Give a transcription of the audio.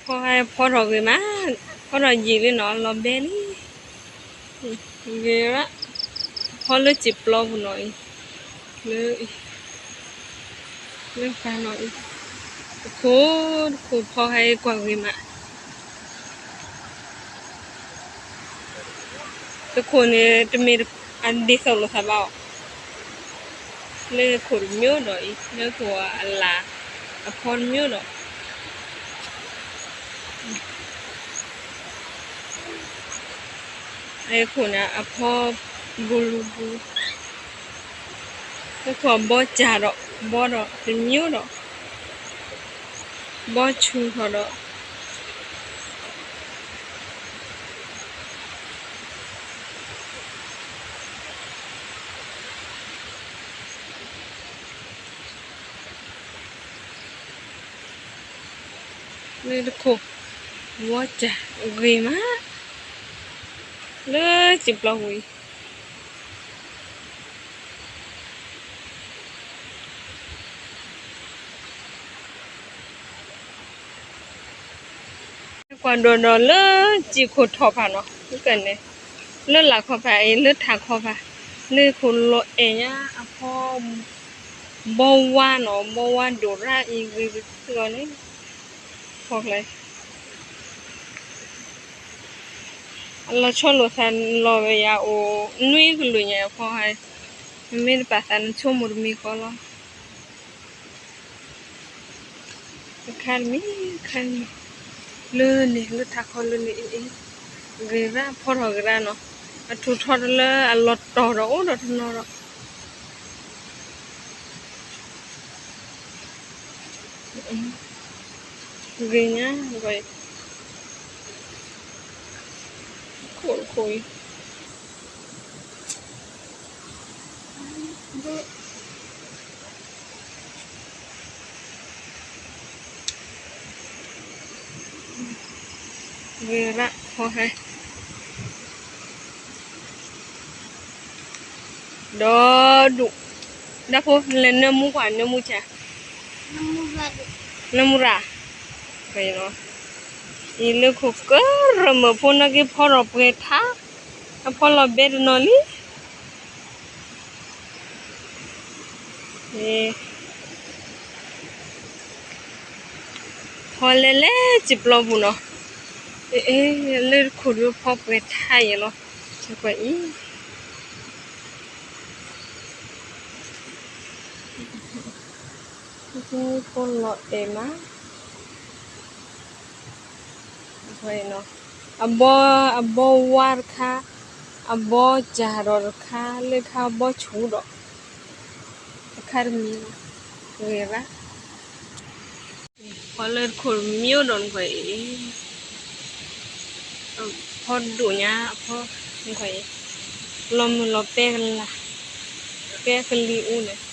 ဖီဟဲဖီထီၣ်ဂ့ၤမး, ဖီထီၣ်ယံာ်လံနီၤ, လီၤဘဲလံ. ဂ့ၤရၣ်, ဖီလၢစံာ်ပျီပူၤနီၤအံၤ, လၢ, လၢပၤနီၤအံၤ, တခိၣ်, တခိၣ်ဖီဟဲကွၢ်ဂ့ၤမး. တခိၣ်န့ၣ် တမ့ၢ်အဒ်သိးလိာ်သးဘၣ်အီၤ, လၢခိၣ်တမံၤဒီးအံၤ, လၢခိၣ်အလၢ်, အဖီတမံၤဒီး အခိၣ်န့ၣ် အဖီဘူးလူဘူး, လၢခိၣ်အဘီစၢ်ဒီး, ဘီဒီးတမံၤဒီး, ဘီဆူၣ်ထီၣ်ဒီး လၢတခိၣ်, ဝီစၢ်ဂ့ၤမး, လၢစံာ်ပျီပူၤအံၤ. ကွၢ်ဒိၣ်ဒီးလၢစံာ်ခိၣ်ထီၣ်ဖးနီၤ, န့ၣ်, လၢလာ်ခီဖးအံၤ လၢထးခီဖး, လၢခိၣ်လီၤအဲၣ်ညါအဖီ, ဘီဝါနီၤ, ဘီဝါဒိၣ်ရၣ်အံၤဂ့ၤဂ့ၤန့ၣ်, ဖီကျဲ အလီၤဆီလိာ်သးလီၤဝဲယၤအိၣ်နွံကလုာ်ညါအဖီဟဲ, မ့မ့ၢ်တပာ်သးနဆိကမိၣ်တမံၤဃီလီၤ. အခါတမံၤ, အခါတမံၤ, လၢန့ၣ် လၢထးခီလၢန့ၣ်အံၤ, ဂ့ၤရၣ်ဖီထီၣ်ဂ့ၤရၣ်နီၤ, အထူၣ်ထီၣ်တလၢအလီၤတီၤဒီးအိၣ်ဒီးတနီၤဒီး ဂ့ၤညါ, ခိၣ်တခိၣ်အံၤ, ဂ့ၤရၣ်ဖီဟဲ ဒီဒူၣ်, ဒၣ်ဖိလဲၤနၢမူကွၢ် နၢမူဆါ, နၢမူရၣ်, အံၤလၢခိၣ်ကရၢမိၢ်ဖိနၢ်က့ဖီထီၣ်ပှဲၤထါ, အဖီလီၤဘဲတနီၤလံ. ဖီလဲၤလဲၤစံာ်ပျီပူၤနီၤ, လၢတခိၣ်ဒုးဖီပှဲၤထါယဲလီၤ, ကွၢ်အံၤ ဖိလီၤအဲၣ်မး, အဘီ, အဘီဝါတခါ, အဘီစၢ်ဒီးတခါ, လၢခါဘီဆူၣ်ဒီး, အခါတမံၤ, ဂ့ၤဘၣ်, ဖီလၢတခိၣ်တမံၤဒီးနကွၢ်အံၤ, ဖီဒိၣ်ညါအဖီ, နကွၢ်အံၤ, လီၤမုၢ်လီၤပဲကလၢ်, ပဲကလံၤအူန့ၣ်